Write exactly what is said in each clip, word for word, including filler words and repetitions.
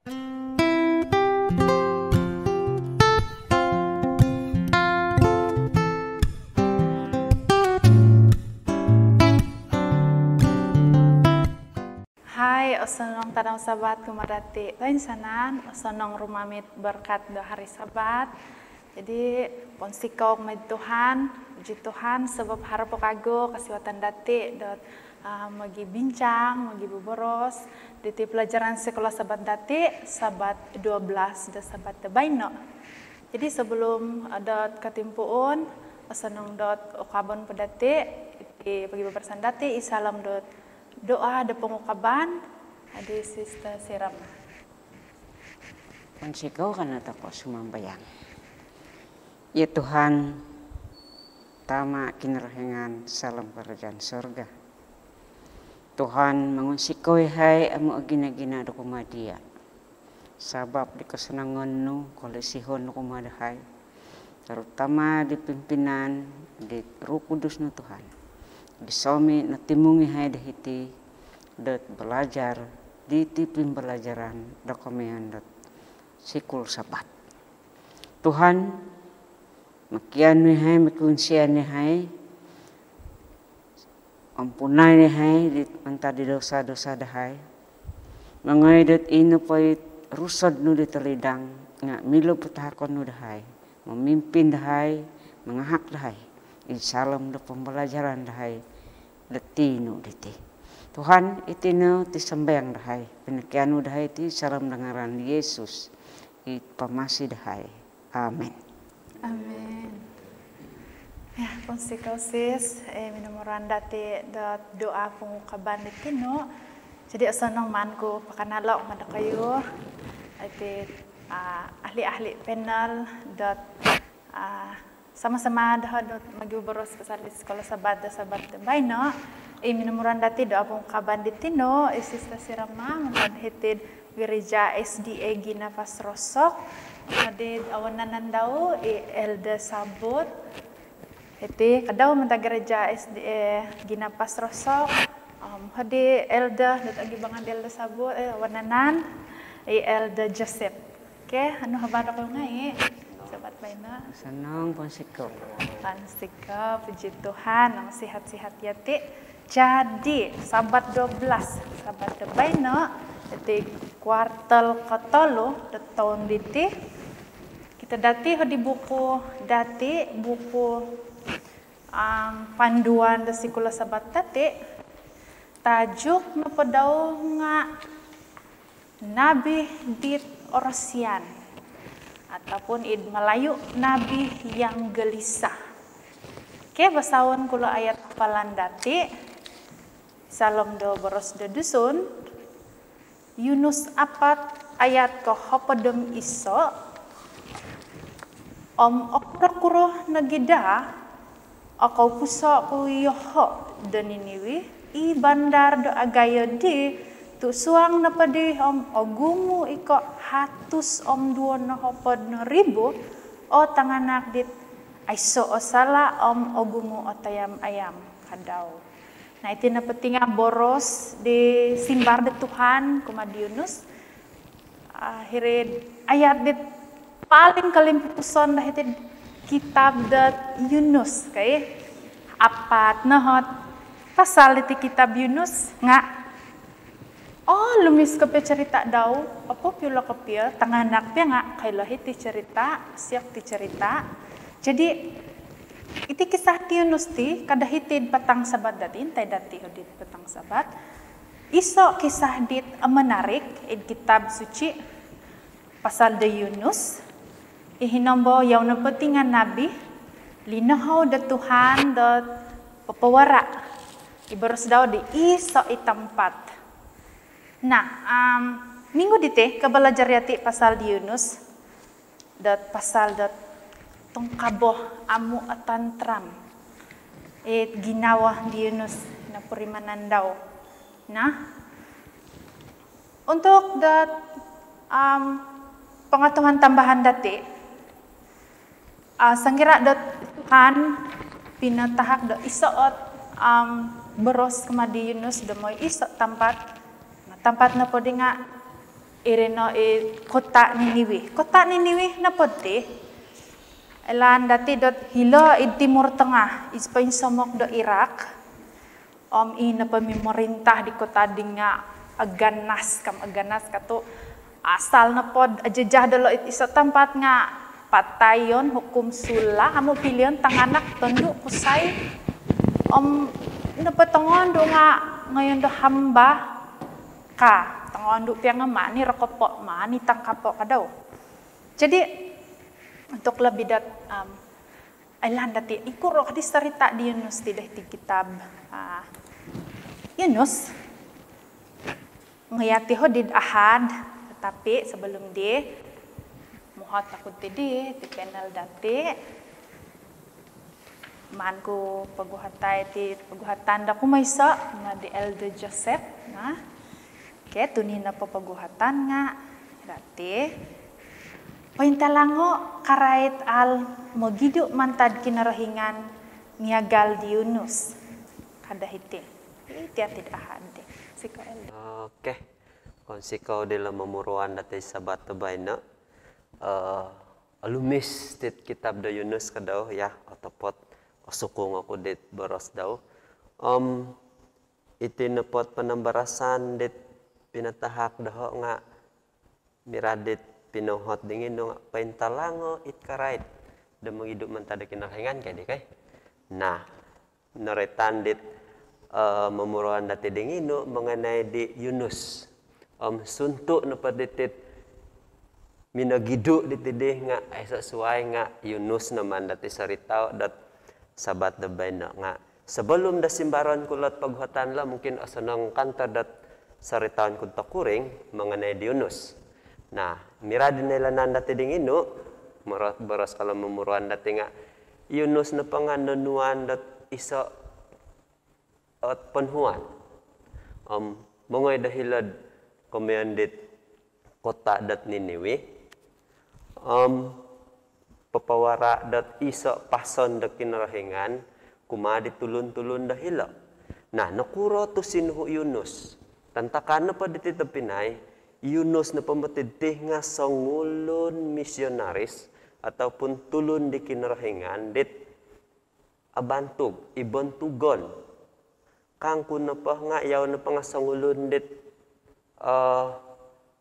Hai, osonong tadau Sabat kumaa dati toinsanan, osonong rumamit berkat do hari Sabat. Jadi, pounsikou kumaa Tuhan, puji Tuhan, sabab haro po kagu kasiwatan dati dot, ah, mogibincang, mogiboboros diti pelajaran Sikula Sabat dati, Sabat dua belas do Sabat do baino. Jadi, sebelum, ah, dot kotimpuun, osonong dot ukabon po dati iti pogiboboroson dati, id saalom dot doa do pongukaban, adi Sister Siram. Pounsikou, kanou tokou sumambayang. Ya Tuhan, Tama Kinorohingan saalom kerajaan sorga. Tuhan, mongunsikou yahai amu ogina-gina do kumaa Dia. Sabab di kosonongon Nu, kolisihon Nu kumaa dahai. Terutama di pimpinan di Roh Kudus Nu Tuhan. Gisom i notimung yahai do hiti dot belajar diti pembelajaran do komoyon dot Sikul Sabat. Tuhan, mokianu yahai, mokiunsian yahai, ampunai yahai di mantad di dosa-dosa dahai. Mongoi dot i nopo it Rusod Nu di tolidang, nga milo patahakon Nu dahai, memimpin dahai, mangahak dahai id saalom do pembelajaran dahai do tinu diti. Tuhan, iti no iti sambayang dahai, pinokianu dahai iti saalom do ngaran Yesus, i Pamasi dahai. Amin. Amin. Ya, pounsikou Sis, eh, minomuruan dati do doa pongukaban di tinu. Jadi, osonong maan ku pakanalo kumaa dokoyu iti, ah, ahli-ahli panel dot, ah, sama-sama doho dot mogiboboros pasal di Sikula Sabat do Sabat do baino. I minomuruan dati doa pongukaban di tinu, i Sister Sirama, mantad hiti'd Gereja S D A Ginapas Rosok. Hodi awananan dau, i Elder Sabut. Hiti ka dau mantad Gereja S D A Ginapas Rosok. Om hodi Elder, dot agi bangan di Elder Sabut, eh, awananan, i Elder Joseph. Okey, anu habar dokoyu ngai Sabat baino? Osonong, pounsikou. Pounsikou, puji Tuhan, nung sihat-sihat yati. Jadi, Sabat dua belas, Sabat do baino, yati kuartal kotolu do toun diti. Kito dati hodi buku dati, buku, am, panduan do Sikula Sabat dati. Tajuk nopo dau nga Nabi dit Orosian, ataupun id Melayu, Nabi yang Gelisah. Okey, basaon ku lo ayat hafalan dati, saalom do boros do Dusun, Yunus apat ayat kohopod om iso. Om okuro-kuro nogi daa, okoupuso ku yoho do Niniwe, i bandar do agayo dii, tu suang nopo dii om ogumu i ko hatus om duo nohopod noribu o tanganak dit aiso o sala om ogumu o tayam-ayam, ka dau. Nah, iti nopo ti nga boros di simbar di Tuhan kumaa di Yunus. Ah, hiri'd ayat dit paling kolimpupuson do hiti'd kitab dot Yunus, kai. Apat no ot pasal diti kitab Yunus nga, oh, olumis kopio cerita dau, popular kopio, tanganak pia nga koilo hiti cerita, siok ti cerita. Jadi, iti kisah di Yunus ti, kada hiti'd patang Sabat dati, intai dati hodi'd patang Sabat. Iso kisah dit menarik id Kitab Suci, pasal do Yunus. I hinombo yau nopo ti nga nabi, linohou do Tuhan do popowara. I boros dau di iso i tampat. Nah, am, minggu diti, kabalajar yati pasal di Yunus. Dot pasal dot tongkabo amu atantram. It ginawo di Yunus nopurimanan dau. Nah, untuk dot, am, pengetahuan tambahan dati, ah, sangkira dot Tuhan pinatahak dot iso ot, am, boros kumaa di Yunus do moi iso tampat. Nah, tampat nopo di nga Iri no i kota Niniwe. Kota Niniwe nopo ti, oilaan dati dot hilo id Timur Tengah, id poinsomok do Iraq. Om i nopo mimorintah di kota di nga aganas, kam aganas ka tu, asal nopo dot ajajah diolo id iso tampat nga patayon, hukum sula, amu pilion tanganak, tondu, kusai. Om i nopo tongondu nga ongoyon do hamba ka, tongondu pia nga mani rokopo, mani tangkapo ka dau. Jadi, untuk lebih dat-, um, oilaan dati, ingkuro ka di cerita di Yunus ti doid kitab, ah, Yunus. Ngoyati ho dit Ahad, tetapi sebelum di, muhot oku ti di, di panel dati. Maan ku poguhatai ti poguhatan do kumoiso, nga di Elder Joseph, nah. Okey, tuni nopo poguhatan nga, berarti, pointalango karait hal mogidu mantad Kinorohingan miagal di Yunus. Ka do hiti. Iti ati id Ahad di. Sikou, Elder. Okey. Kounsikou dilo momuruan dati Sabat do baino. Eh, olumis dit kitab do Yunus ka dau, ya, otopot, osukung oku dit boros dau. Om, iti nopo dot panambarasan dit pinatahak doho nga mirad dit pinouhot dinginu nga pointalango it karait do mogidu mantad do Kinorohingan ka di, kai. Nah, noroitan dit, eh, momuruan dati dinginu mengenai di Yunus. Om, suntu nopo diti dot minogidu diti di nga aiso suai nga Yunus no maan dati soritao dot Sabat do baino nga. Sebelum do simbaron ku lot poguhatan lo, mungkin osonong kanto dot soritaon ku tokuring mengenai di Yunus. Nah, mirad di noilaan dati dinginu, moro-, boros ka lo momuruan dati nga, Yunus nopo nga nonuan dot iso ot ponuhuan. Om, mongoi do hilo'd komoyon dit kota dot Niniwe. Om, popowara dot iso pason do Kinorohingan kumaa di tulun-tulun do hilo. Nah, nokuro tu sinuhu Yunus? Tantakan nopo diti tobpinai, Yunus nopo moti diti nga songulun misionaris ataupun tulun di Kinorohingan dit abantug, ibontugon. Kangku nopo nga, yau nopo nga songulun dit, eh,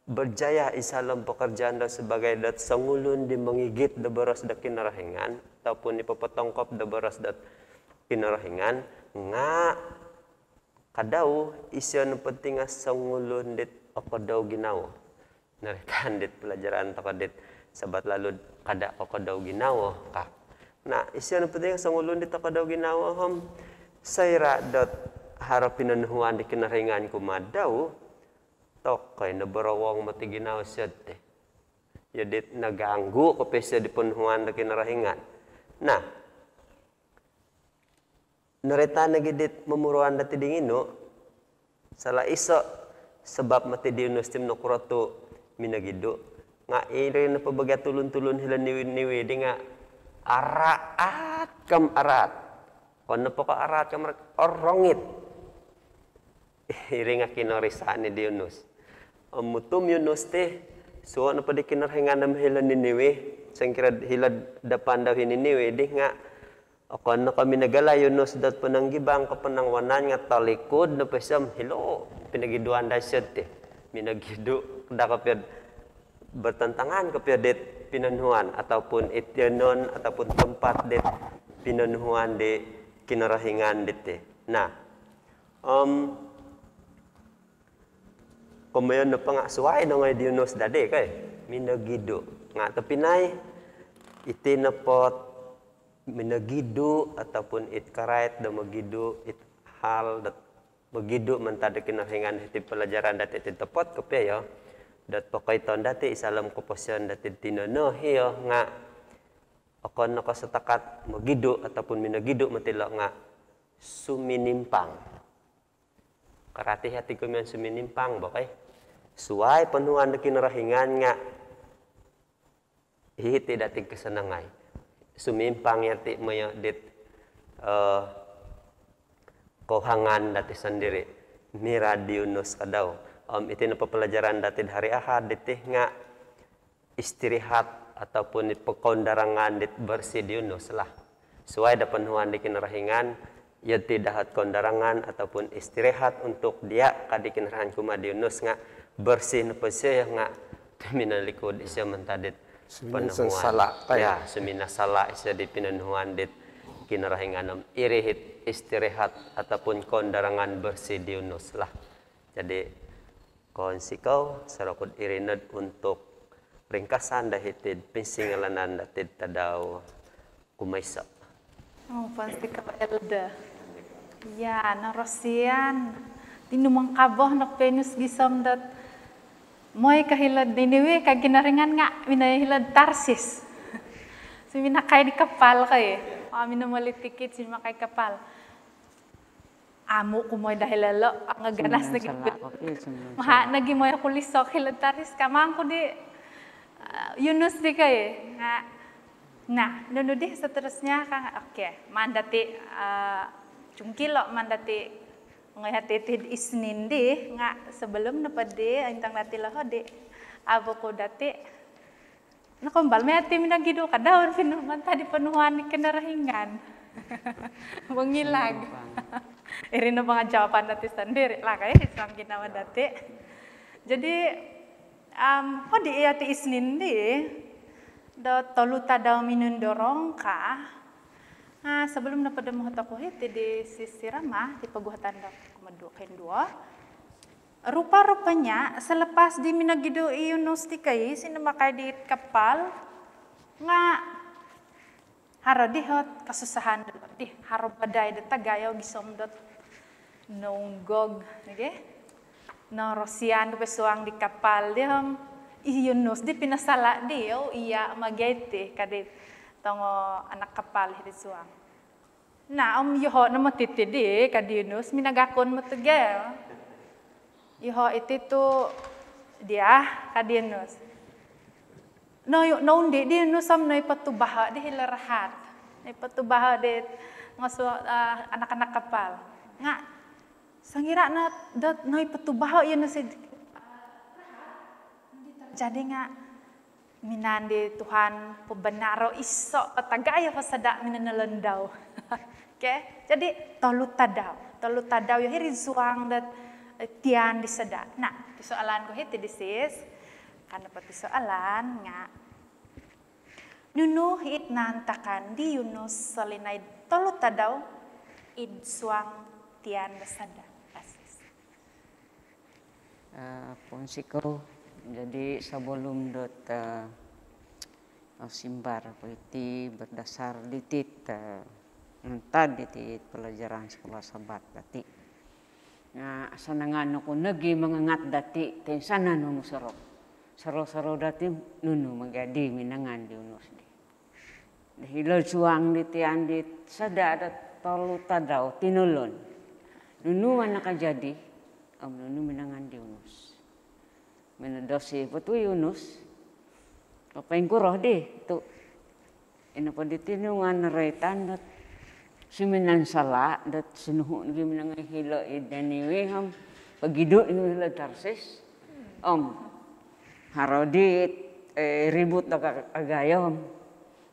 berjaya id saalom pekerjaan dau sebagai dot songulun di mongigit do boros do Kinorohingan, ataupun i popotongkop do boros do Kinorohingan, nga ka dau isio nopo diti nga songulun dit okodou ginawo. Noroitan dit pelajaran tokou dit Sabat lalu, kada okodou ginawo ka. Nah, isio nopo diti nga songulun dit okodou ginawo om, soira dot haro pinonuhuan di Kinorohingan kumaa dau, tokoi no borowong moti ginawo sio ti. Jadi naganggu kopio sio di ponuhuan do Kinorohingan. Nah, noroitan nogi dit momuruan dati dinginu, salah iso sabab moti di Yunus ti om nokuro tu minogidu, nga iri nopo bagia tulun-tulun hilo Niniwe di nga araat kam araat. Okon nopo ko araat kam araat, orongit. Iri nga kinorisaan di Yunus. Om, mutu om Yunus ti, suhuo nopo di Kinorohingan om hilo Niniwe, songkuro hilo dapan dau i Niniwe di nga, okon no ko minagala i Yunus dot ponong gibang ko ponong wanan nga tolikud nopo isio om hilo pinogiduan dau isio ti. Minogidu daa kopio, bertentangan kopio dit pinonuhuan ataupun it iyonon ataupun tempat dit pinonuhuan di Kinorohingan diti. Nah, om, komoyon nopo nga suai nongoi di Yunus dadi, kai, minogidu. Nga tobpinai, iti nopo dot minogidu ataupun it karait do mogidu, it hal dot mogidu mantad do Kinorohingan hiti pelajaran dati ti topot kopio, dot pokoiton dati id saalom koposion dati tinono hio nga okon no ko setakat mogidu ataupun minogidu moti ilo nga suminimpang. Karati hati komoyon suminimpang bo, kai. Suai ponuhuan do Kinorohingan nga hiti dati kasanangai. Sumimpang yati maya dit, eh, kohangan dati sendiri. Mirad di Yunus ka dau. Om iti nopo pelajaran dati hari Ahad diti nga istirahat ataupun i pokoundarangan dit bersih di Yunus lah. Suai do ponuhuan di Kinorohingan, iyo ti dahat koundarangan ataupun istirahat untuk dia, ka di Kinorohingan kumaa di Yunus nga bersih nopo isio nga minolikud isio mantad dit ponuhuan. Suminansala, ya, suminasala isio di pinonuhuan dit Kinorohingan om iri it istirahat ataupun koundarangan bersih di Yunus lah. Jadi, kounsikou, sorokun Irinod untuk ringkasan do hiti'd pinsingilaan dati'd tadau kumoiso. Oh, pounsikou Elder. Ya, norosian. Tinumangkabo nopo i Yunus gisom dot mooi ko hilo'd Niniwe ka Kinorohingan nga minongoi hilo'd Tarsis. Suminakai di kapal ko i. Oh, minomoli tikit, suminakai kapal. Amu ku mooi daa hilo, angaganas nogi. Maha nogi mooi ku lisok hilo'd Tarsis ka, maan ku di, ah, Yunus di ka i. Nah, nah, nunu di seterusnya ka, oke, maan dati, ah, cungkilo, maan dati, ngai hati tid Isnin di, nga sebelum nopo di, intang dati loho di, abo ku dati, nakambal mai hati minogidu ka dau pinu-, mantad di ponuhuan di Kinorohingan. Mongilag. Iri no pangajawaban dati sendiri lah, ka i, suang ginawo dati. Jadi, um, hodi i hati Isnin di, do tolu tadau minundorong ka. Nah, sebelum nopo do mohotok ku hiti di sisirama, di poguhatan do koduo, koduo. Rupa-rupanya, selepas di minogidu i Yunus di ka i, suminakai di kapal, nga haro di ot kasusahan dilo di, haro badai do tagayo gisom dot nounggog, oke? Norosian do suang di kapal di om, i Yunus di pinasala di, oh, iya, magai ti, ka di tongo anak kapal di suang. Nah, om yoho no moti ti di, ka di Yunus, minagakun moti gia. Yoho iti tu dia, ka di Yunus. No, noundi di Yunus om noipotubaho di hilo rahat. Noipotubaho di ngosu, ah, anak-anak kapal. Nga, songira no dot noipotubaho Yunus id, jadi nga, minaan di Tuhan pobenaro iso o tagayo o sada minonolon dau. Oke, jadi tolu tadau. Tolu tadau yo hiri suang dot, eh, tian di sada. Nah, persoalan ku hiti di sis. Ka nopo persoalan nga, nunu it naantakan di Yunus solinaid tolu tadau id suang tian do sada, ka sis? Eh, pounsikou. Jadi, sebelum dot, eh, simbar ku iti berdasar diti, eh, mantad diti pelajaran Sekolah Sabat dati. Nga, asanangan oku nogi mangangat dati toinsanan om musorou. Sorou-sorou dati nunu magadi minangan di Yunus di. Hilo suang di tian di sada do tolu tadau tinolon. Nunu maan nakajadi om nunu minangan di Yunus. Minodosi po tu Yunus. Poingkuro di tu. Ino po di tinungan roitan dot suminansala dot sinuhu nogi minongoi hilo id Niniwe om pogidu nogi hilo Tarsis. Om haro di, eh, ribut do ka-, kagayo om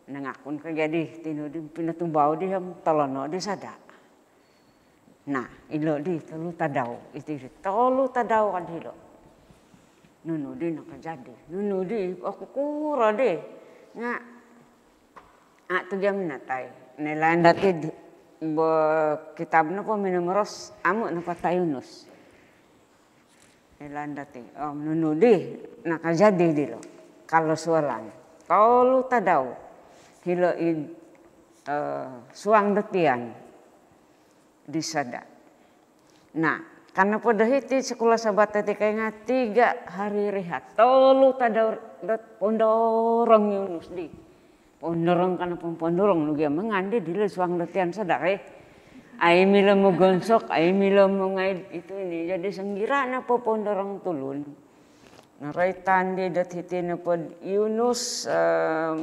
nangakun kajadi, tinu di pinotubao di om tolono di sada. Nah, ilo di tolu tadau. Iti di tolu tadau ka dilo. Nunu di nakajadi. Nunu di, okukuro di. Nga, a tu gia minatai. Noilaan dati di, bo, kitab nopo minomoros, amu napatai Yunus. Noilaan dati. Om nunu di nakajadi dilo. Ka lo sualan. Tolu tadau. Hilo id, eh, suang do tian di sada. Nah, ka nopo do hiti Sekolah Sabat dati ka nga tiga hari rehat. Tolu tadau dot pondorong Yunus di. Pondorong ka nopo pondorong nogi mangan di hilo suang do tian sada, eh. Au milo mogonsok, au milo mongoi itu ini. Jadi songira nopo pondorong tulun. Noroitan di dot hiti nopo Yunus, em,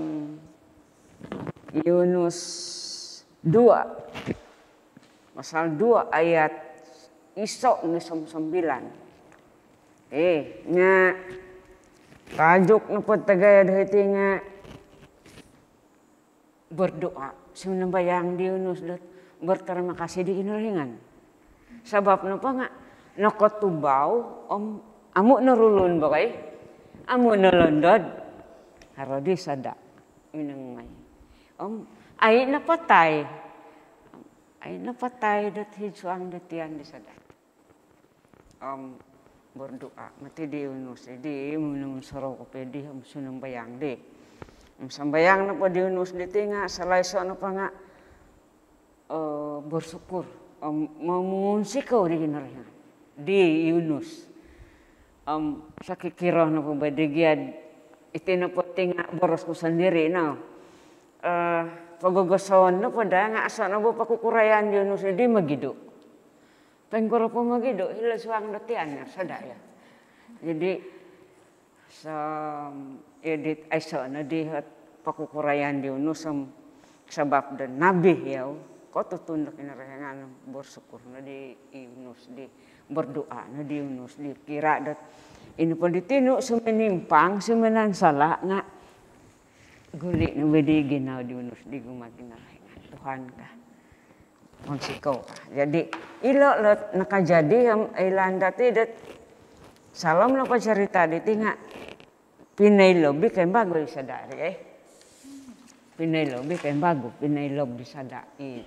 Yunus dua. Pasal dua ayat iso gisom sembilan. Eh, nga tajuk nopo tagayo do hiti nga berdoa. Sinumambayang di Yunus dot berterima kasih di Kinorohingan. Sabab nopo nga nokotubau om amu norulun bo kai. Amu nolondod. Haro di sada minangai. Om ai napatai. Ai napatai dot id suang do tian di sada. Om berdoa moti di Yunus di, minongunsarau kopio di om sinumambayang di. Om sambayang nopo di Yunus diti nga salaiso nopo nga, eh, bersyukur om momuhunsikou di Kinorohingan di Yunus. Om sokiro nopo bo di gia, iti nopo ti nga boros ku sondiri no. Eh, pogogoson nopo daa nga aiso no bo pokukurayan di Yunus di mogidu. Poingkuro po mogidu, hilo suang do tian no sada ya. Jadi, sam-, edit aiso no di hot pokukurayan di Yunus om sabab do nabi yau, kotutun do Kinorohingan, bersyukur no di Yunus di, berdoa no di Yunus di, kira dot ino po di tinu suminimpang, suminansala nga guli no bo di ginawo di Yunus di gumagina Kinorohingan. Tuhan ka. Pounsikou. Jadi, ilo lo nakajadi om oilaan dati dot saalom nopo cerita diti nga pinoilobi kembagu i sada ri, eh. Pinoilobi kembagu, pinoilobi sada i,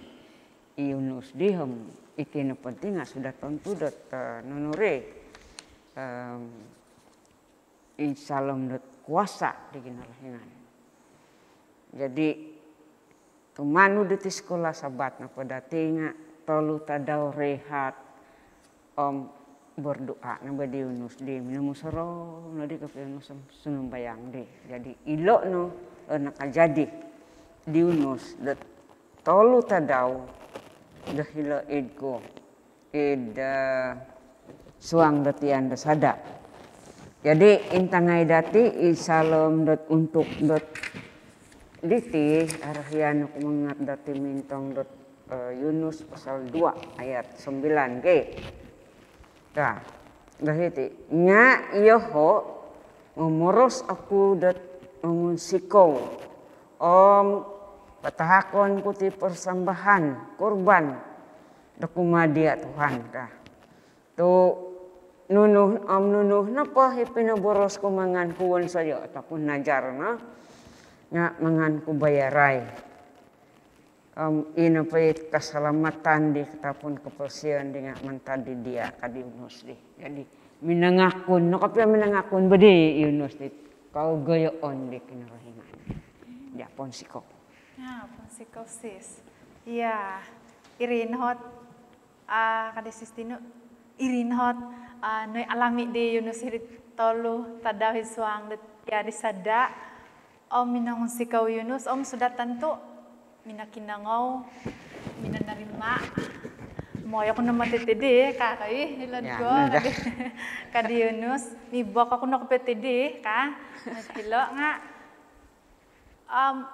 i Yunus di om iti nopo ti nga sudah tontu dot, eh, nunu ri, em, id saalom dot kuasa di Kinorohingan. Jadi, tumanud diti sekolah Sabat nopo dati nga tolu tadau rehat om berdoa no bo di Yunus di, minomusorou no di kopio Yunus om sinumambayang di. Jadi, ilo no, eh, nakajadi di Yunus dot tolu tadau do hilo id ko id, eh, suang do tian do sada. Jadi, intangai dati id saalom dot untuk dot diti, orohian oku mangangat dati mintong dot, eh, Yunus pasal dua ayat sembilan ke. Ka, do hiti. Nga yoho momoros oku dot mongunsikou om patahakon ku ti persembahan korban do kumaa dia Tuhan ka. Tu nunu, om nunu nopo i pinoboros ku mangan ku wonsoyo ataupun najar no nga mangan ku bayarai. Om ino po i keselamatan di ataupun kebersihan di nga mantad di dia ka di Yunus di. Jadi, minangakun no kopio, minangakun bo di Yunus di kogoyoon di Kinorohingan. Ya, pounsikou. Ya, pounsikou, sis. Ya, iri no ot, ah, ka di sis tinu, iri no ot, ah, noialami di Yunus iri tolu tadau id suang do tian di sada. Om minongunsikou i Yunus, om sudah tontu minokinongou, minonorima. Mooi oku no moti diti ka, kai, hilo'd ko, ka di, ka di Yunus, mibok oku no kopio diti ka. Hilo nga, om,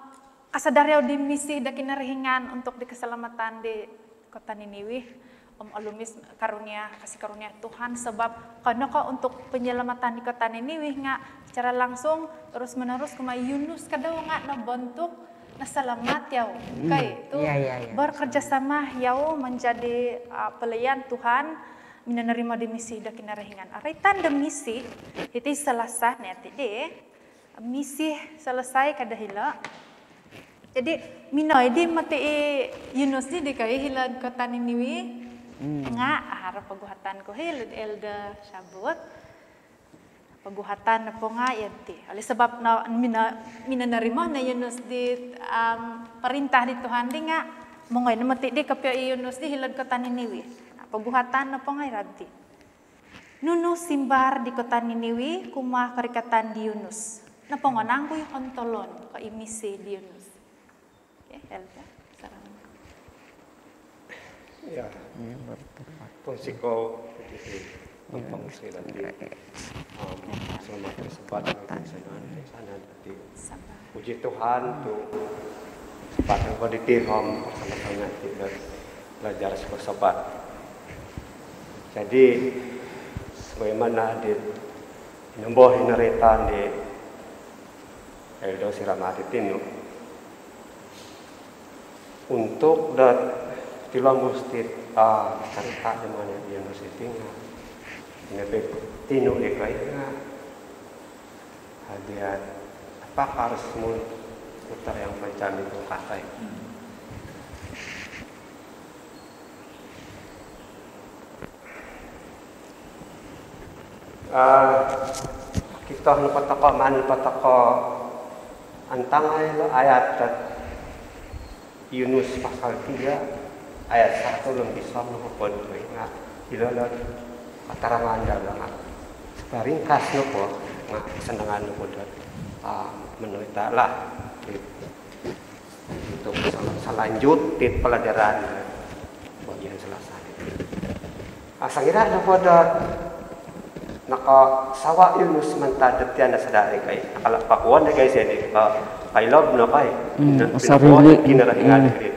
kasadar yau di misi do Kinorohingan untuk di keselamatan di kota Niniwe. Om olumis karunia, kasih karunia Tuhan, sebab okon no ko untuk penyelamatan di kota Niniwe nga secara langsung terus menerus kumaa Yunus ka dau nga nobentuk, noselamat yau. Hmm. Kai, tu, ya, ya, ya, berkerjasama yau menjadi, ah, pelayan Tuhan, minonorima di misi do Kinorohingan. Roitan do misi, hiti selesai no iti di. Misi selesai ka do hilo. Jadi, minongoi di moti i Yunus di, di kai hilo'd kota Niniwe. Hmm. Nga, ah, haro poguhatan ku hilo, Elder Sabut. Poguhatan nopo nga yati. Oleh sebab no, mino-, minonorima no Yunus di, am, perintah di Tuhan di nga, mongoi no moti di kopio i Yunus di hilo'd kota Niniwe. Nah, poguhatan nopo nga yati. Nunu simbar di kota Niniwe kumaa korikatan di Yunus? Nopongo nangku i kontolon ko i misi di Yunus? Okey, Elda, salam. Ya. Pounsikou, pounsikou. Om, selamat bersabat, salam. Puji Tuhan, tu sempat nopo diti om bersama-sama ti belajar Sekolah Sabat. Jadi, Bagaimana di nombo hinaritan di Elder Siramati tinu. Untuk dot tilombus dit, ah, carita di mana di universiti nga. Ino pe tinu di kai nga. Hadiat apa harus mun putar yang macam itu katai. Ah, kita lupa toko, man lupa toko, antangai lo ayat dot Yunus pasal tiga, ayat satu lem bisa nopo doi nga ilo lo keterangan dalam nga. Seringkas nopo nga kesenangan nopo dot, ah, menderita lah. Untuk sel-, selanjut di pelajaran bagian selasa. Ah, sangira nopo dot nakasawa Yunus mantad dot tian sadari kai. Nakala pakuan di kai sini ka, kailob no kai. Hmm, nah, sorry, pinakuan Lik. Kinarahingan Hmm. Di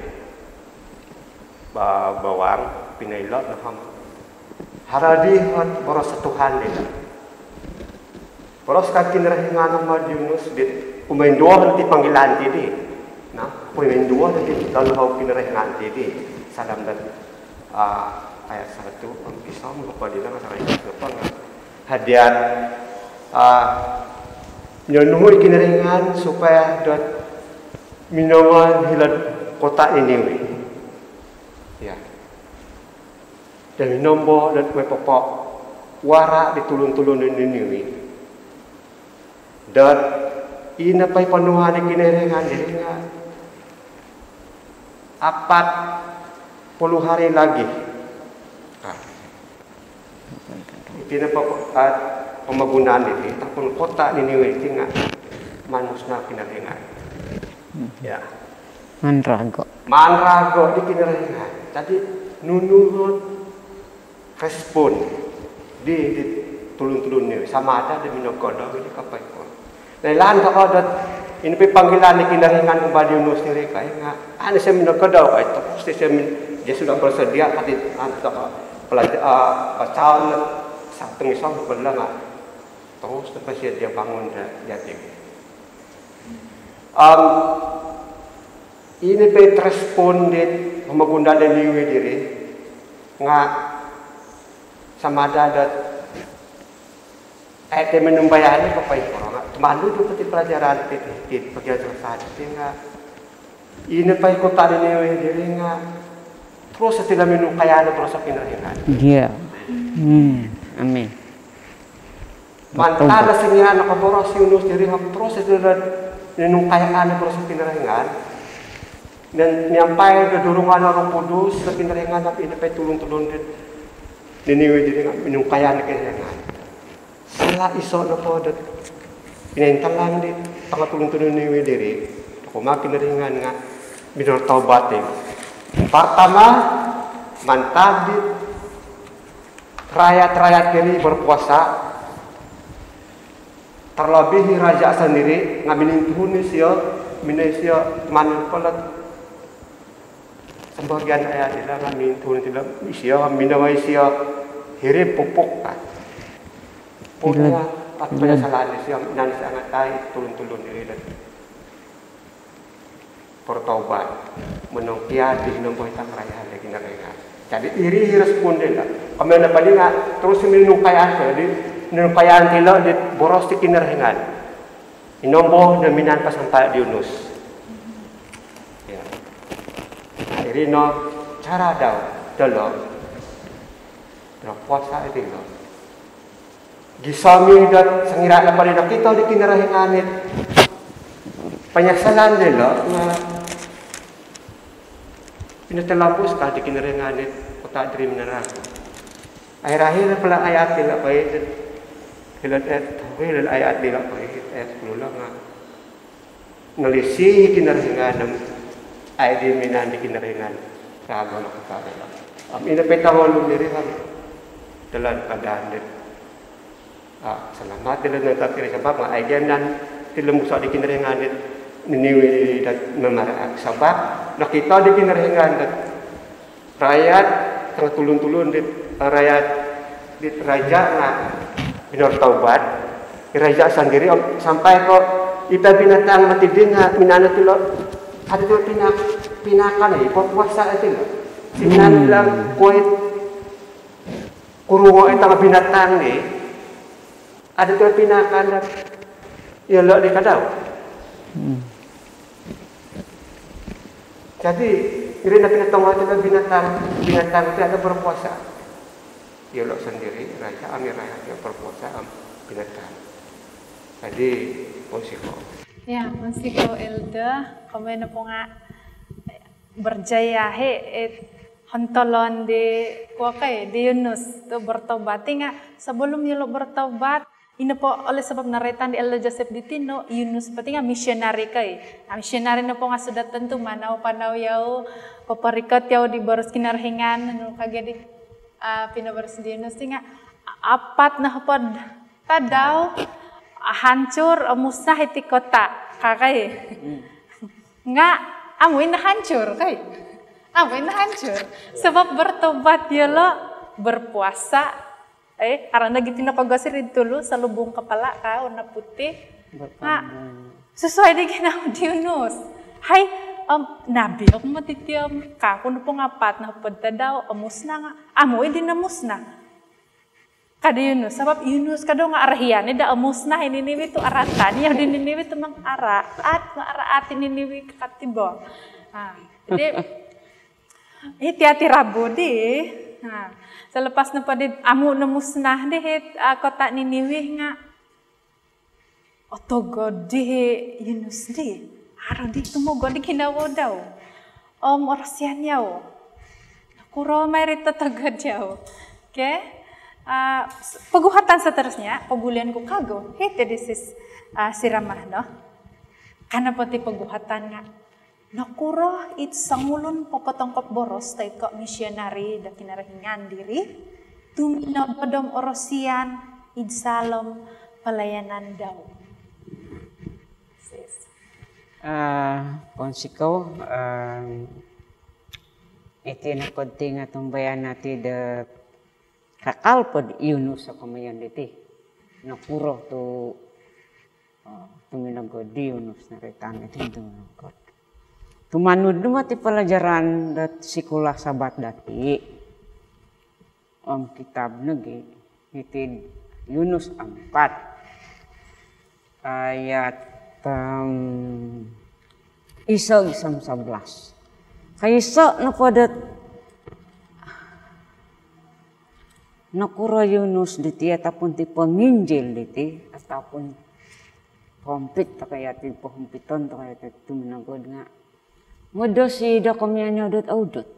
ba-, bawang, pinailo no ham. Haro di hot boros Tuhan di. Boros ka Kinorohingan om Yunus di kumain duo ti panggilan ti di. Nah, kumain duo ti lalu hau Kinorohingan ti di. Salam dan, ah, ayat satu, om isom, lupa di dalam, salam ayat satu, lupa, nah. Hadiat, ah, nyonuhui Kinorohingan supaya dot minongon hilo'd kota Niniwe. Ya. Dan minombo dot we popo wara di tulun-tulun di Niniwe. Dot ina pai ponuhan di Kinorohingan diri nga apat puluh hari lagi. Nah. Iti nopo, ah, pomogunan iti, ataupun kota Niniwe iti nga manus no Kinorohingan. Hmm. Ya. Manrago. Manrago di Kinorohingan. Jadi, nunu respon di, di tulun-tulun ni, sama ada di minogodou di kapai ko. Lailaan tokou dot, ino pai panggilan di Kinorohingan kumaa di Yunus diri kai nga, anu, isio minogodou kai, terus isio min-, dia sudah bersedia, tapi, anu, tokou pelaja-, ah, pacaon satu ngisong sebelah nga. Terus tu pai isio dia bangun dia, dia tinggi. Om, ino pai respon di pomogunan di Niniwe diri nga sama ada dot ai, di minumbayani ko pai korona. Tumandu tu peti pelajaran ti, ti, ti pelajaran selesai ti nga. Ino pai kota Niniwe diri nga. Terus sila minungkayan boros Kinorohingan. Ya. Hmm. Amin. Mantad do singiran nakaboros Yunus diri nga terus sila minungkayan boros Kinorohingan. Dan miampai do dorongan Roh Kudus, Kinorohingan, ino pai tulun-tulun di Niniwe diri nga minungkayan Kinorohingan. Salah iso nopo dot pinointalang di tangaanak tulun-tulun Niniwe diri, kumaa Kinorohingan nga minotaubat i. Pertama, mantad di rakyat-rakyat diri berpuasa, terlebih raja sendiri nga minintuhun isio, minoi isio mangan pelet. Sebahagian ayat ilo nga mintuhun ilo isio, minongoi isio hiri pupuk ka. Punya, Ilo. Penyesalan isio, nan sangat tai tulun-tulun diri dan bertaubat. Menungkian di nombor hitam raya lagi nereka. Jadi iri respon dilo. Kami na paling nga terus minungkayan, jadi minungkayan ilo di boros di Kinorohingan. Inombo no minaan pasampai di Yunus. Ya. Nah, iri no cara dau, dolo. Berpuasa iri no. Gisom i dot songira nopo di nokito di Kinorohingan it penyesalan dilo nga pinotolombus ka di Kinorohingan it kota diri minarago. Akhir-akhir pala ayat dilo pai, dilo ayat, dilo ayat dilo pai, ayat sepuluh lo nga. Nalisi Kinorohingan om, ai di minaan di Kinorohingan rago no kota dilo. Om ino pai tongoulun diri om dalam keadaan di, ah, selamat dilo no kiri sabab nga ai di minaan dilo musa di Kinorohingan di Niniwe dot memaraak sabab nokito di Kinorohingan dot rakyat, tangaanak tulun-tulun di, rakyat Di raja nga binortaubat, di raja sendiri om sampai ko ita binatang mati di nga minano tilo, ada tu pinak pinakan ni berpuasa tilo. Sinan bilang kuat kurungo ita binatang ni ada tu pinakan dah. Ya lo di kadau. Jadi iri na pinatongo tilo binatang, binatang ti ada berpuasa. Iyolo sendiri raja, om i raja ti berpuasa om binatang. Jadi, pounsikou. Ya, pounsikou Elder, komoi nopo nga berjaya he, eh, hontolon di kuo kai, di Yunus tu bertobat. Ti nga sebelum iyolo bertobat, ino po oleh sebab noroitan di Elder Joseph diti no, Yunus po ti nga misionari kai. Nah, misionari nopo nga sudah tentu manau-panau yau, poporikot yau di boros Kinorohingan, anu kagi di ah, pinoboros di Yunus ti nga apat nohopod tadau, ah, hancur, ah, musnah iti kota, ka kai. Nga amu i nahancur kai. Amu i nahancur. Sebab bertobat iyolo, berpuasa. Eh, haro nogi ti nokogosir id tulu, selubung kepala ka, warna putih. Nga sesuai di ginawo di Yunus. Hai, om, nabi oku moti ti om, ka oku nopo nga apat nohopod tadau, om musnah nga, amu i di namusnah. Ka di Yunus, sabab Yunus kadau nga arahian i da, om musnah i Niniwe tu aratan, ya di Niniwe tu mangaraat, mangaraat i Niniwe kakatibo. Ha, jadi, hiti ati rabu di, ha, selepas nopo di amu namusnah di hit, ah, kota Niniwe nga, otogod di Yunus di. Haro di tumogod di ginawo dau. Om orosian yau. Nokuro mai ri totogod yau. Okey. Ah, s-, poguhatan seterusnya, pogulian ku kagu. Hiti di sis, ah, si Ramah no. Ka nopo ti poguhatan nga, nokuro it songulun popotongkop boros toi ko misionari do Kinorohingan diri tuminogod om orosian id saalom pelayanan dau? Sis. Ah, pounsikou, ah, iti nopo ti nga otumbayaan ati do kakal po di Yunus o komoyon diti. Nokuro tu, ah, tuminogod di Yunus, noroitan diti tuminogod. Tumanud no moti pelajaran dot sikula Sabat dati. Om kitab nogi, hiti'd Yunus empat ayat, em, iso gisom sebelas. Koiso nopo dot nokuro Yunus diti ataupun ti penginjil diti ataupun pohompit tokou yati, pohompiton tokou yati tuminogod nga modosi do komoyon dot audot.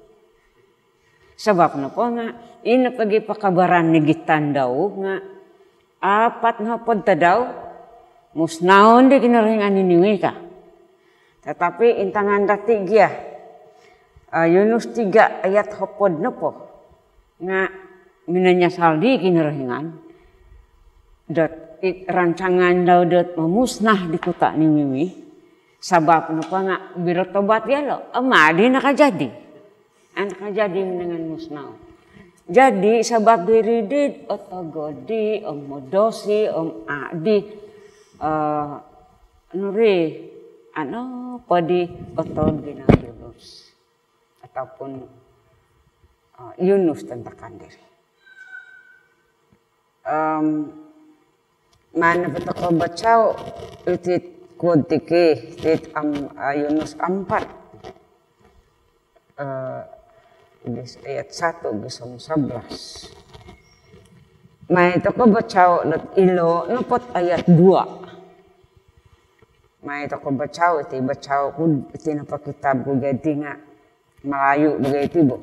Sabab nopo nga, ino pogi pakabaran nigitan dau nga apat nohopod tadau musnaon di Kinorohingan Niniwe ka. Tetapi intangan dati gia, ah, Yunus tiga ayat hopod nopo nga minanyasal di Kinorohingan dot it rancangan dau dot mamusnah di kota Niniwe. Sabab nopo nga bertobat yolo, om adi nakajadi. Nakajadi minangan musnah. Jadi sabab diri dit otogod di, om modosi, om adi, eh, nuri, anu, podi otogod di Nabi Yunus. Ataupun, eh, Yunus tontok diri. Em, maan po tokou bacao iti kuo tiki, iti am-, ah, Yunus empat. Eh, di ayat satu gisom sebelas. Mai tokou bacao dot ilo nopo dot ayat dua. Mai tokou bacao iti, bacao ku iti nopo kitab ku gia ti nga Melayu bagai ti bo.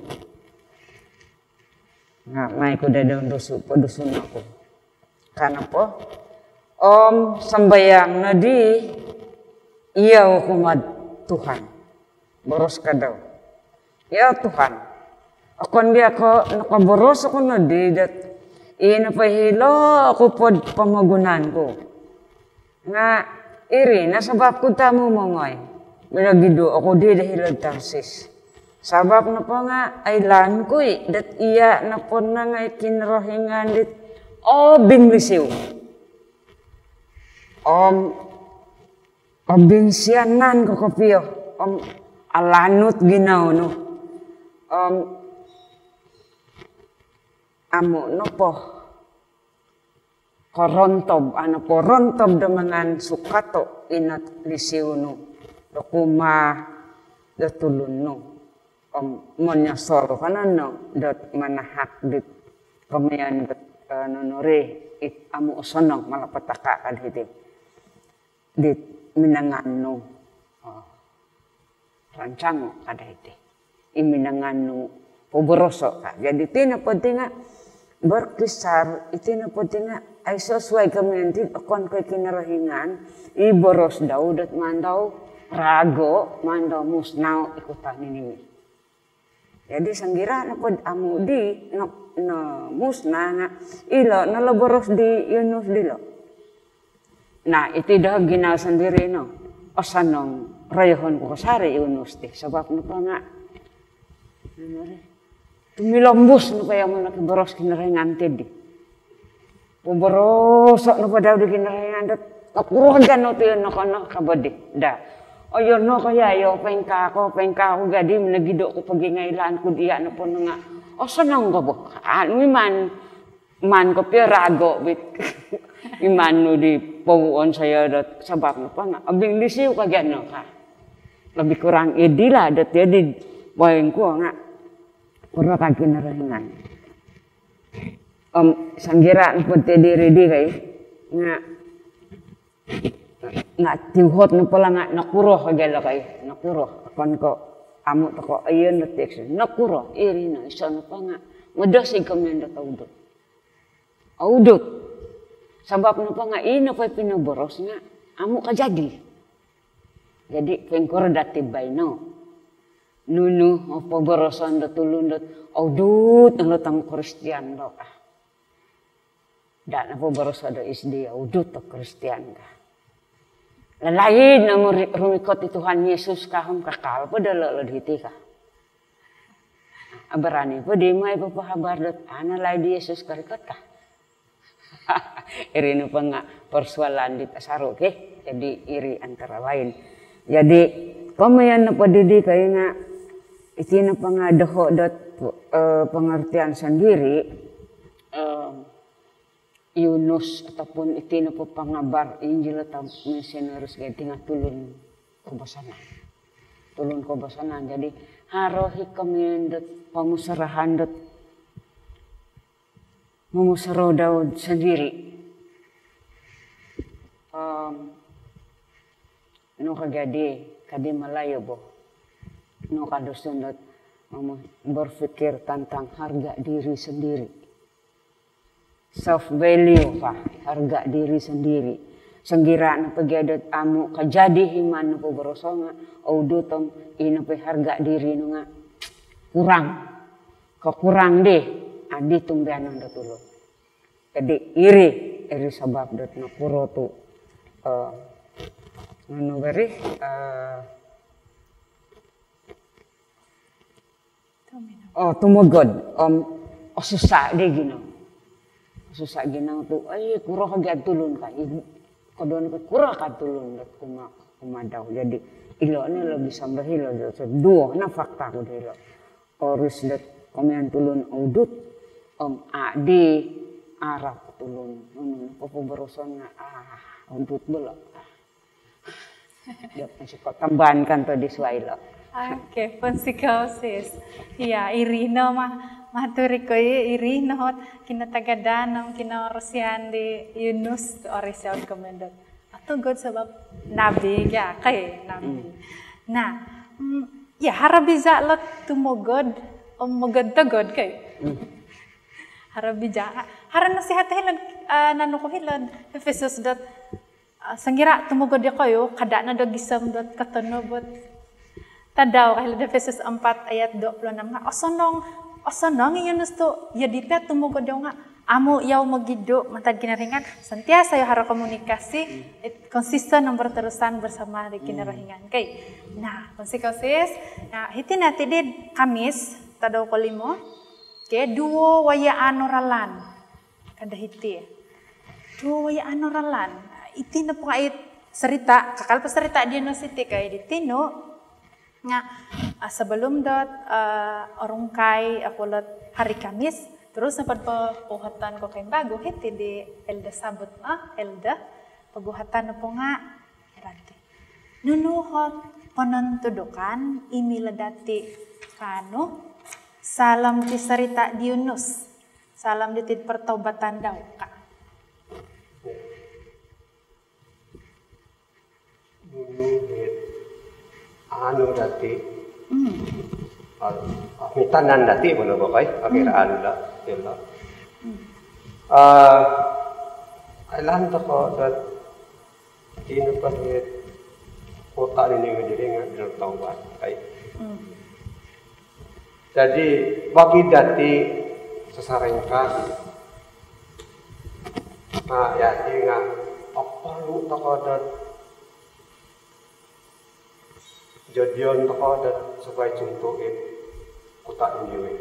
Nga mai ku dadau Dusun, poDusun oku. Ka nopo, om sambayang nodi iyau kumaa Tuhan. Boros ka dau, "Ya Tuhan, okon dia ko nokoboros oku nodi dot i nopo hilo oku pod pomogunan ku. Nga iri no sabab ku tamu mongoi. Minogidu oku di do hilo'd Tarsis. Sabab nopo nga' oilaan ku i' dot iya' nopo nga' i Kinorohingan dit obinglisiu om obinsianan ko kopio om alanut ginawo nu om amu' nopo korontob, a' nopo rontob do mangan sukato' ino lisi nu do kumaa do tulun nu om monyosol ko no dot manahak dit komoyon dot, eh, nunu ri, it amu' osonong, malapetaka' ka di hiti dit minangan nu. Oh. Rancango' ka di hiti. I minangan nu poboroso' ka. Jadi iti nopo ti nga' berkisar, iti nopo ti nga' aiso suwai komoyon ti, okon ko' i Kinorohingan i boros dau dot maan dau raago', maan dau musnao' i kota Niniwe. Jadi songgira' nopo amu' di no, nomusna' nga' ilo no lo boros di Yunus dilo. Nah, iti do ginawo sondiri' no. Osonong royohon ku kasari' i Yunus ti. Sabab nopo nga' tumilombus nopo iya mono ki boros Kinorohingan ti di. Poboroso' nopo dau di Kinorohingan dot, "Nokuro gia no tu iyo nokono?" ka bo di. Daa. "Oyo no ko iya, iyo poingkaa ko, poingkaa ko gia di minogidu' ku pogi nga' oilaan ku diya' nopo no nga' osonong ko bo." Anu iman. Maan kopio raago' bit. Iman nu di powuon soyo dot sabab nopo nga' obinglisiu ka gia no ka. Lebih kurang iri lah dot iyo di poingkuo nga' kuro ka Kinorohingan. Om songgira' nopo ti diri di kai nga' nga' tiuhot nopo lah nga' nokuro ka gia lo kai. Nokuro. Okon ko' amu' toko' oyon dot teks. Nokuro. Iri no iso nopo nga' modosi komoyon dot oudut. Oudut. Sabab nopo nga' ino po i pinoboros nga' amu' kajadi. Jadi poingkuro dati baino? Nunu o poboroson dot tulun dot oudut no lo tong Kristian do ka. Daa no poboroso' do is di oudut o Kristian ka. Lalaid no muri-, rumikot i Tuhan Yesus ka om kakal po do lo, lo di hiti ka. Abarani po di mai papahabar dot ana laid i Yesus korikot ka. Iri nopo nga' persoalan di tasaru ki. Jadi iri antara lain. Jadi komoyon nopo diri kai nga' iti nopo nga' doho' dot, eh, pengertian sendiri, eh, Yunus ataupun iti nopo pangabar Injil atau misionaris gia ti nga' tulun koubasanan. Tulun koubasanan. Jadi haro i komoyon dot pomusarahan dot momusorou dau sondiri'. Om nu ka gia di, ka di Malayu bo. Nu ka Dusun dot mem-, berfikir tentang harga diri sendiri. Self value ka, harga diri sendiri. Songgira' nopo gia dot amu' kajadi iman nopo boroso' nga' oudut om ino po i harga diri nu nga' kurang. Kokurang di, adi tumbianon do tulun. Jadi iri, iri sabab dot nokuro tu, eh, nunu bari, eh, oh, tumogod, om, oh, osusa' di ginawo. Osusa' ginawo tu, ai, kuro ka gia tulun ka. I, koduo nopo kuro ka tulun dot kumaa, kumaa dau. Jadi ilo no lo gisom do hilo dot duo no fakta ku dilo. Oris dot komoyon tulun oudut, om, a' di arap tulun. Nunu nopo poboroson nga', ah, oudut bo lo. Iyo, pounsikou, tambahan kan tu di suai lo. Okey, pounsikou, sis. Iya, iri no ma-, maturi ko i, iri no ot kinatagadan om kinorosian di Yunus, oris ot komoyon dot otogod sabab nabi gia kai, nabi. Hmm. Nah, mm, ya, haro biza' lo tumogod om mogod-togod kai. Hmm. Haro biza', haro nasihat hilo'd, eh, nanu ko hilo'd Efesus dot, eh, songgira' tumogod iyokoyu, kada' no do gisom dot kotonobot tadau ka hilo'd Efesus empat ayat dua puluh enam nga', osonong, osonong i Yunus tu, iyo di pia tumogod dau nga' amu yau mogidu mantad Kinorohingan, sentiasa yau haro komunikasi, it-, konsisten dan berterusan bersama di Kinorohingan. Okey. Nah, konsikou sis, nah, hiti no ti di Kamis, tadau kolimo, okey, duo wayaan o ralan. Kada hiti. Duo wayaan o ralan. Iti nopo nga it serita, kakal po serita di Yunus iti kai di tinu, nga, ah, sebelum dot, ah, orongkai oku lot hari Kamis, terus nopo po poguhatan ko kaimbagu hiti di Elder Sabut, ah, Elder, poguhatan nopo nga, berarti. Nunu ot ponontudukan i milo dati kaanu, saalom ti serita di Yunus, saalom diti pertobatan dau ka. Nunu it aanu dati. Hmm. Al-, mintanan dati, mana bakai? Okey, hmm, aanu da, ilo. Hmm. Ah, ilaan tokou dot ino po it kota Niniwe diri nga bertaubat, kai. Hmm. Jadi, bagi dati sesaringkas, nah, ya, iri nga, perlu tokou dot jadian tokou dot sebagai contoh it kota Niniwe.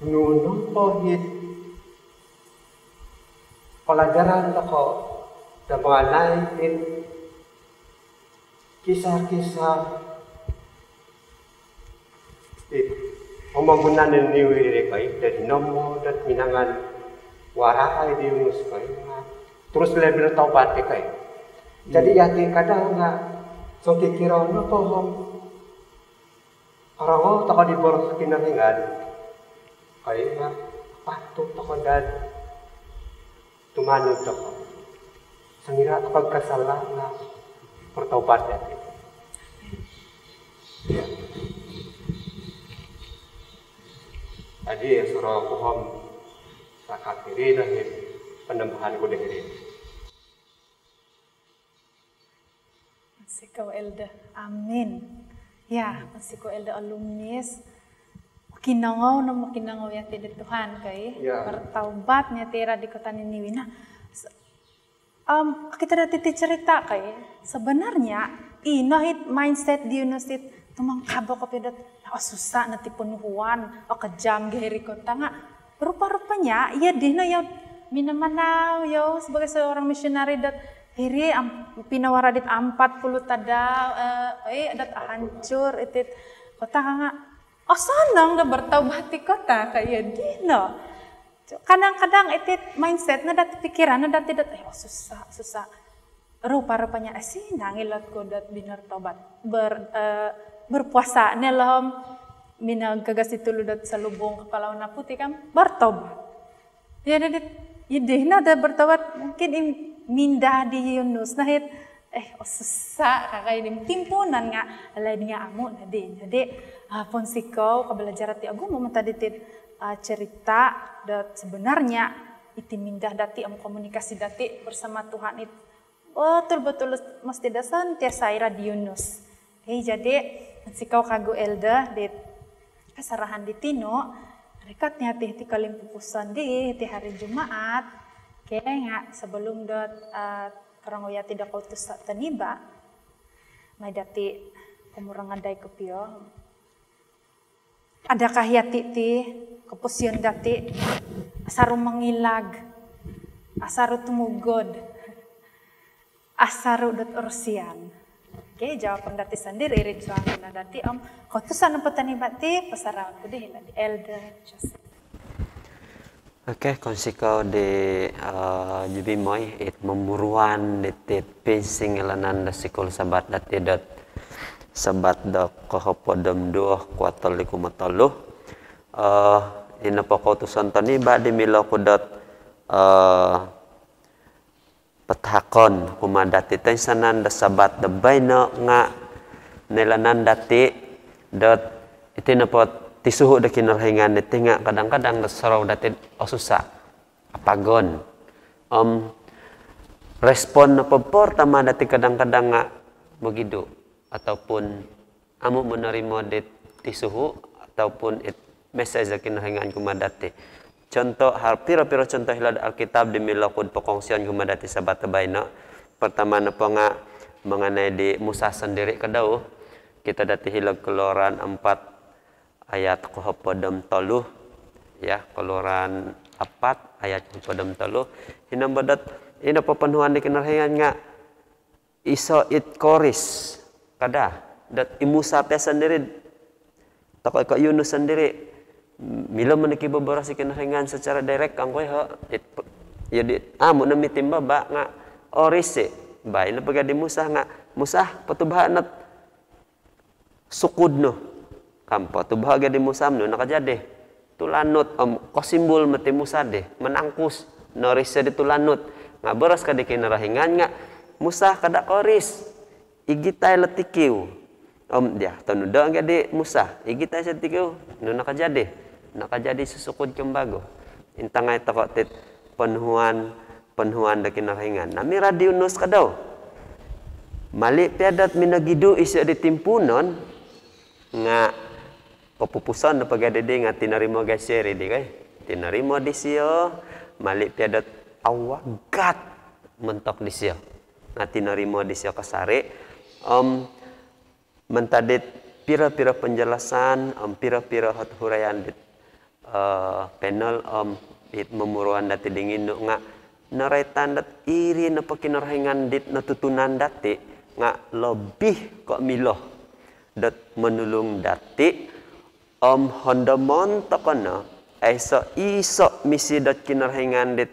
Nunu po it pelajaran tokou dot mengenai it kisah-kisah it pembangunan Niniwe diri kai, dot nombo dot minangan warakai di Yunus kai, terus lebih bertaubat di kai. Jadi, hmm, yati kadang nga songkikiro nopo om orongou tokou di boros Kinorohingan, kai nga patut tokou dot tumanud tokou. Songira tokou kasala nga bertaubat, ya. Ya. Jadi, ya, suruh ku om setakat diri dah, ya. Penambahan ku diri. Pounsikou Elder. Amin. Ya, pounsikou Elder Olumis. Mokinongou no, mokinongou yati di Tuhan kai. Ya. Bertaubat no yati iri di kota Niniwe. Nah, se-, om, okito dati iti cerita kai. Sebenarnya, ino it mindset di Yunus it tumangkabo kopio dot, oh, susah no ti ponuhuan, oh, kejam gia iri kota nga. Rupa-rupanya, iya dino yau minamanau yau sebagai seorang misionari dot iri om pinawara dit empat puluh tadau, eh, eh, dot hancur iti kota ka nga. Oh, sonong do bertaubat iti kota ka, iya dino. Kadang-kadang iti mindset no dati, pikiran no dati dot, eh, oh, susah, susah. Rupa-rupanya, eh, sinang ilot ku dot binortaubat. Ber-, eh, berpuasa no yolo om minagagas i tulu dot selubung kepala warna putih kan, bertobat. Ya, jadi, ya, dino do bertobat, mungkin i minda di Yunus no it, eh, oh, susah, kakai di timpuunan nga, alaid nga amu no di. Jadi, ah, pounsikou, kabalajaran ti ogumu mantad diti, ah, cerita dot sebenarnya iti minda dati om komunikasi dati bersama Tuhan it betul-betul mesti do sentiasa iri di Yunus. Okey, jadi, pounsikou kagu Elder di kasarahan di tinu, rikot no yati iti kolimpupuson di, iti hari Jumaat. Okey, nga sebelum dot, eh, korongou yati do koutusan toniba, mai dati komurangadai kopio. Adakah yati ti, koposion dati, asaru mongilag, asaru tumogod, asaru dot orosian? Okey, jawapan dati sondiri iri suang no dati om koutusan nopo toniba ti, pasarahon ku di hilo di Elder Joseph. Okey, pounsikou di, eh, Jubimoi, it momuruan diti pinsingilaan do Sikul Sabat dati dot Sabat do kohopod om duo kuartal di kumotolu. Eh, ino po koutusan toniba di milo ku dot, eh, patahakon kumaa dati toinsanan do Sabat do baino nga noilaan dati dot iti nopo tisuhu do Kinorohingan diti nga kadang-kadang do sorou dati osusa apagon. Om respon nopo pertama dati kadang-kadang nga mogidu ataupun amu menerima di tisuhu ataupun it message do Kinorohingan kumaa dati. Contoh, har-, piro-piro contoh hilo'd Alkitab di milo ku'd pokongsion kumaa dati Sabat do baino. Pertama nopo nga mengenai di Musa sendiri ka dau. Kito dati hilo'd Keluaran empat ayat kohopod om tolu. Ya, Keluaran empat ayat kohopod om tolu. Hino bo dot, ino po ponuhuan di Kinorohingan nga iso it koris. Kada, dot i Musa pia sendiri, toko ko Yunus sendiri, milo moniki boboros i Kinorohingan secara direct kangku iho. It, jadi, amu no mitimbaba nga oris i. Baino po gia di Musa nga, "Musa, potubaha not sukud nu." Kam potubaha gia di Musa, nunu nakajadi? Tulanut, om kosimbul moti Musa di, manangkus, noris di tulanut. Nga boros ka di Kinorohingan nga, "Musa, kada koris. Igitai lo tikiu." Om dia, tonudo gia di Musa, "Igitai so tikiu." Nunu nakajadi? Nakajadi susukud kembagu. Intangai toko tit ponuhuan, ponuhuan do Kinorohingan. Nah, mirad di Yunus ka dau. Mali pia dot minogidu isio di timpuunon, nga kopupuson nopo gia di nga tinorimo gia isio iri di kai. Tinorimo disio, mali pia dot awagat montok disio. Nga tinorimo disio kasari. Om mantad dit piro-piro penjelasan, om piro-piro hot huraian dit, eh, panel, om it momuruan dati dingin nu nga noraitan dot iri nopo Kinorohingan dit notutunan dati nga lebih ko milo dot monulung dati, om hondomon toko no, aiso iso misi dot Kinorohingan dit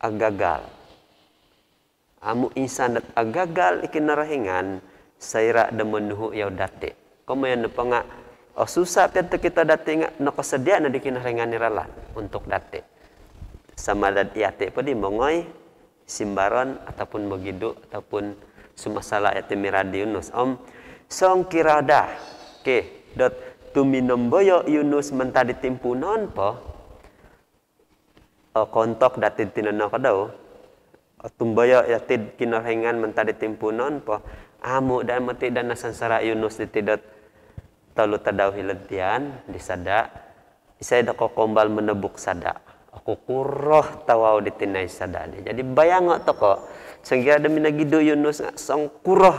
agagal. Amu insan dot agagal i Kinorohingan soira do monuhu yau dati. Komoyon nopo nga, oh, susah pia tu kito dati nga nokosodia no di Kinorohingan i ralan untuk dati. Sama dot yati po di mongoi, simbaron, ataupun mogidu, ataupun sumasalah yati mirad di Yunus. Om, songkira daa, ke, dot tuminomboyo Yunus mantad di timpuunon po, eh, kontok dati tinono ka dau. Eh, tumboyo yati Kinorohingan mantad di timpuunon po. Amu daa moti daa nasansara Yunus diti dot tolu tadau hilo'd tian di sada. Isai do kokombal menebuk sada? Okukuro tawau di tinai sada di. Jadi bayango toko, songkira do minogidu Yunus nga songkuro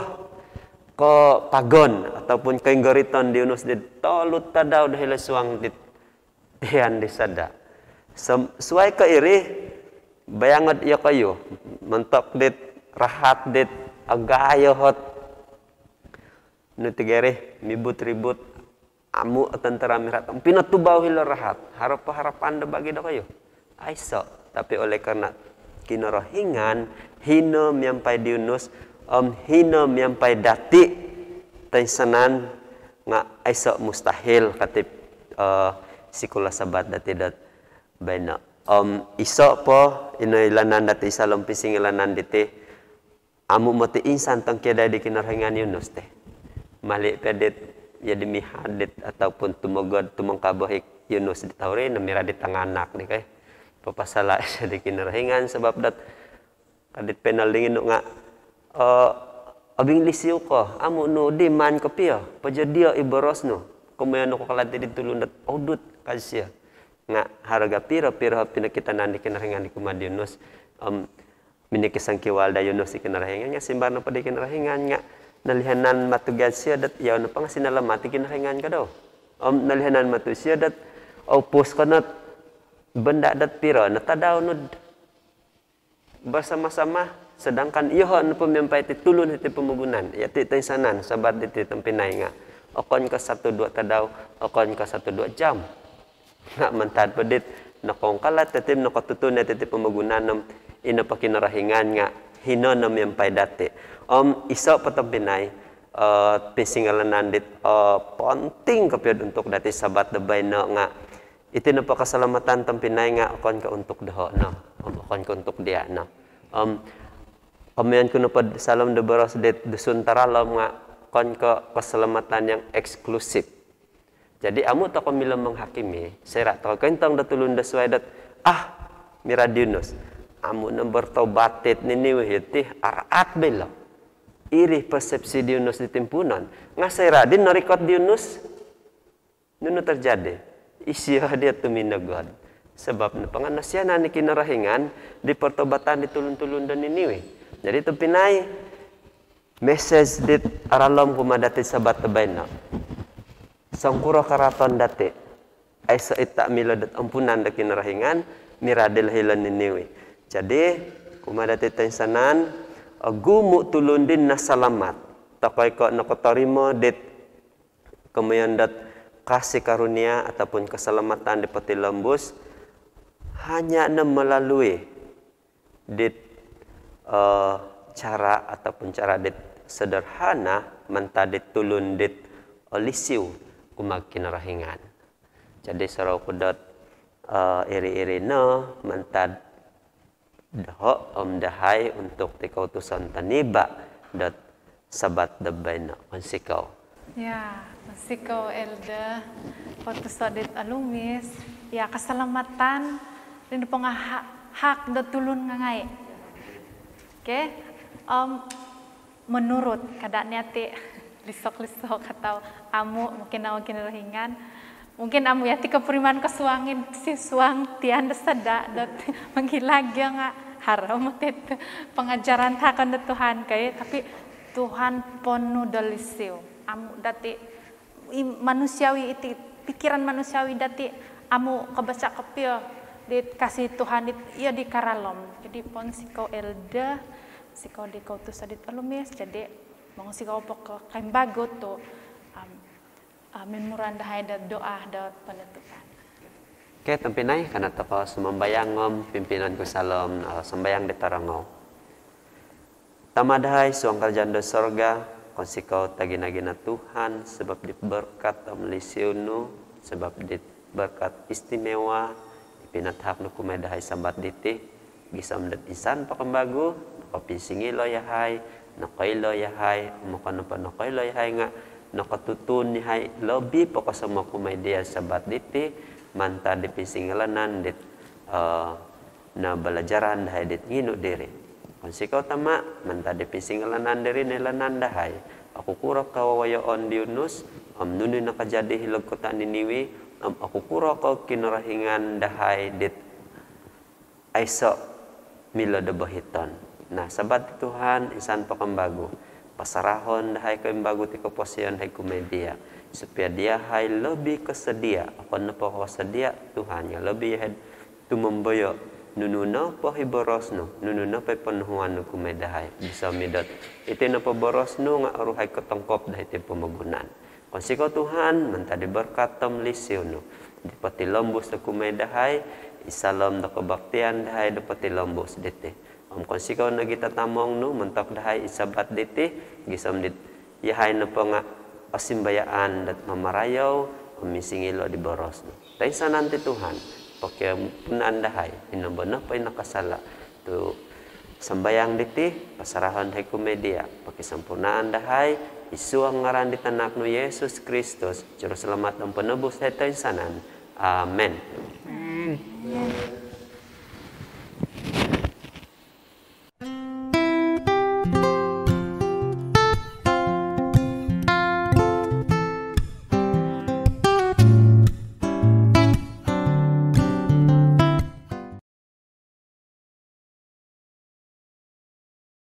ko pagon ataupun koinggoriton di Yunus di tolu tadau do hilo suang di tian di sada. Sem-, suai ko iri, bayango do iyokoyu, montok dit rahat dit agayo hot. Nu ti gia iri, mibut-ribut, amu tenteram i rahat. Pinotubau hilo rahat. Haro po harapan do bagi dokoyu? Aiso. Tapi oleh karena Kinorohingan hino miampai di Yunus, om hino miampai dati toinsanan, nga aiso mustahil ka ti, eh, Sikula Sabat dati dot baino. Om iso po, ino ilanan dati id saalom pisingilanan diti, amu moti insan tongkiadai di Kinorohingan i Yunus ti. Mali pia dit, ya, di mihad dit ataupun tumogod, tumongkabo i Yunus dit au iri, no mirad di tanganak di kai. Papasala isio di Kinorohingan sabab dot ka dit panel dingin nu nga, eh, obinglisi ko, amu nu diman kopio, pojodio i boros nu. Komoyon nu ko kalati di tulun dot audut, ka disio. Nga haro gia piro-piro pinokitanan di Kinorohingan di kumaa di Yunus. Om minikisangkiwal daa i Yunus di Kinorohingan, nga simbar nopo di Kinorohingan nga nolihuan matu gia disio dot yau nopo nga sinalamat i Kinorohingan ka dau. Om nolihuan matu disio dot oupus ko no ot benda dot piro no tadau nu'd bersama-sama, sedangkan iyoho nopo miampai ti tulun hiti pomogunan, yati toinsanan, sabat diti tompinai nga okon ko satu dua tadau, okon ko satu dua jam. Nga mantad po dit nokongkalat yati om nokotutun yati id pomogunan om ino po Kinorohingan nga hino no miampai dati. Om iso po tompinai, eh, pisingilanan dit, eh, penting kopio untuk dati Sabat do baino nga iti nopo keselamatan tompinai nga okon ko untuk doho no, om okon ko untuk dia no. Om komoyon ku nopo id saalom do boros dit Dusun taralom nga okon ko keselamatan yang eksklusif. Jadi amu toko milo menghakimi, soira toko kointong do tulun do suai dot, ah, mirad di Yunus, amu no bertobat it Niniwe iti, araat bo ilo. Iri persepsi di Yunus di timpuunon. Nga soira di norikot di Yunus, nunu terjadi? Isio dia tuminogod. Sabab nopo nga nosianan i Kinorohingan di pertobatan di tulun-tulun do Niniwe. Jadi tobpinai, message dit aralom kumaa dati Sabat do baino. Songkuro karaaton dati, aiso it milo dot ompunan do Kinorohingan, miradil hilo Niniwe. Jadi, kumaa dati toinsanan, ogumu tulun di nasalamat. Tokoi ko nokotorimo dit komoyon dot kasih karunia ataupun keselamatan di potilombus hanya no melalui dit, eh, cara ataupun cara dit sederhana mantad dit tulun dit olisiu kumaa Kinorohingan. Jadi sorou ku dot, eh, iri-iri no mantad doho om dahai untuk ti koutuson toniba dot Sabat do baino. Kounsikou. Ya, kounsikou Elder. Koutuso dit olumis. Ya, keselamatan rindu po nga ha-, hak do tulun nga ngai. Okey. Om menurut kada ni ati lisok-lisok atau amu mungkin amu Kinorohingan. Mungkin amu yati kopuriman kosuang id suang tian do sada dot mangilag ya nga haro moti tu pengajaran taakon do Tuhan kai, tapi Tuhan penuh do lisi. Amu dati i-, manusiawi iti, pikiran manusiawi dati amu kabaca kopio di kasih Tuhan di, ia di karalom. Jadi pounsikou Elder, sikou di koutuso dit olumis. Jadi mongunsikou po ko kaimbagu tu, um, uh, minmuran dahai do doa do penutupan. Okey, tobpinai, kanou tokou sumambayang om pimpinon ku saalom, uh, sambayang di torongou. Tama dahai suang kerajaan do sorga, kounsikou tagina-gina Tuhan, sabab di berkat om lisi nu, sabab di berkat istimewa di pinatahak nu kumaa dahai Sabat diti. Gisom dot insan po kaimbagu nokopinsingilo yahai, nokoilo yahai, om okon nopo nokoilo yahai nga nokotutun yahai lobi po kosomo kumaa dia Sabat diti mantad di pinsingilaan dit, eh, nabalajaran dahai dit nginu diri. Kounsikou Tama, mantad di pinsingilaan diri noilaan dahai, okukuro kowowoyoon di Yunus om nunu nakajadi hilo'd kota Niniwe, om okukuro ko Kinorohingan dahai dit aiso milo do bohiton. Nah, Sabat Tuhan, insan po kaimbagu, pasarahon dahai kaimbagu ti koposion dahai kumaa dia, supaya dia hai lobi kosodia, okon nopo kosodia Tuhan, nga lobi yahai tumomboyo nunu nopo i boros nu, nunu nopo i ponuhuan nu kumaa dahai. Gisom dot iti nopo boros nu nga oruhai kotongkop dahai ti pomogunan. Kounsikou Tuhan, mantad di berkat om lisi nu di potilombus do kumaa dahai id saalom do kebaktian dahai do potilombus diti. Om kounsikou nogi tatamong nu montok dahai id Sabat diti, gisom dit yahai nopo nga osimbayaan dot mamarayou om minsingilo di boros nu. Toinsanan ti Tuhan, pokiampunan dahai i nombo nopo i nakasala. Tu sambayang diti pasarahon dahai kumaa dia, pokisompurnaan dahai id suang ngaran di Tanak nu Yesus Kristus, Juruselamat om Penebus dahai toinsanan. Amen. Amen.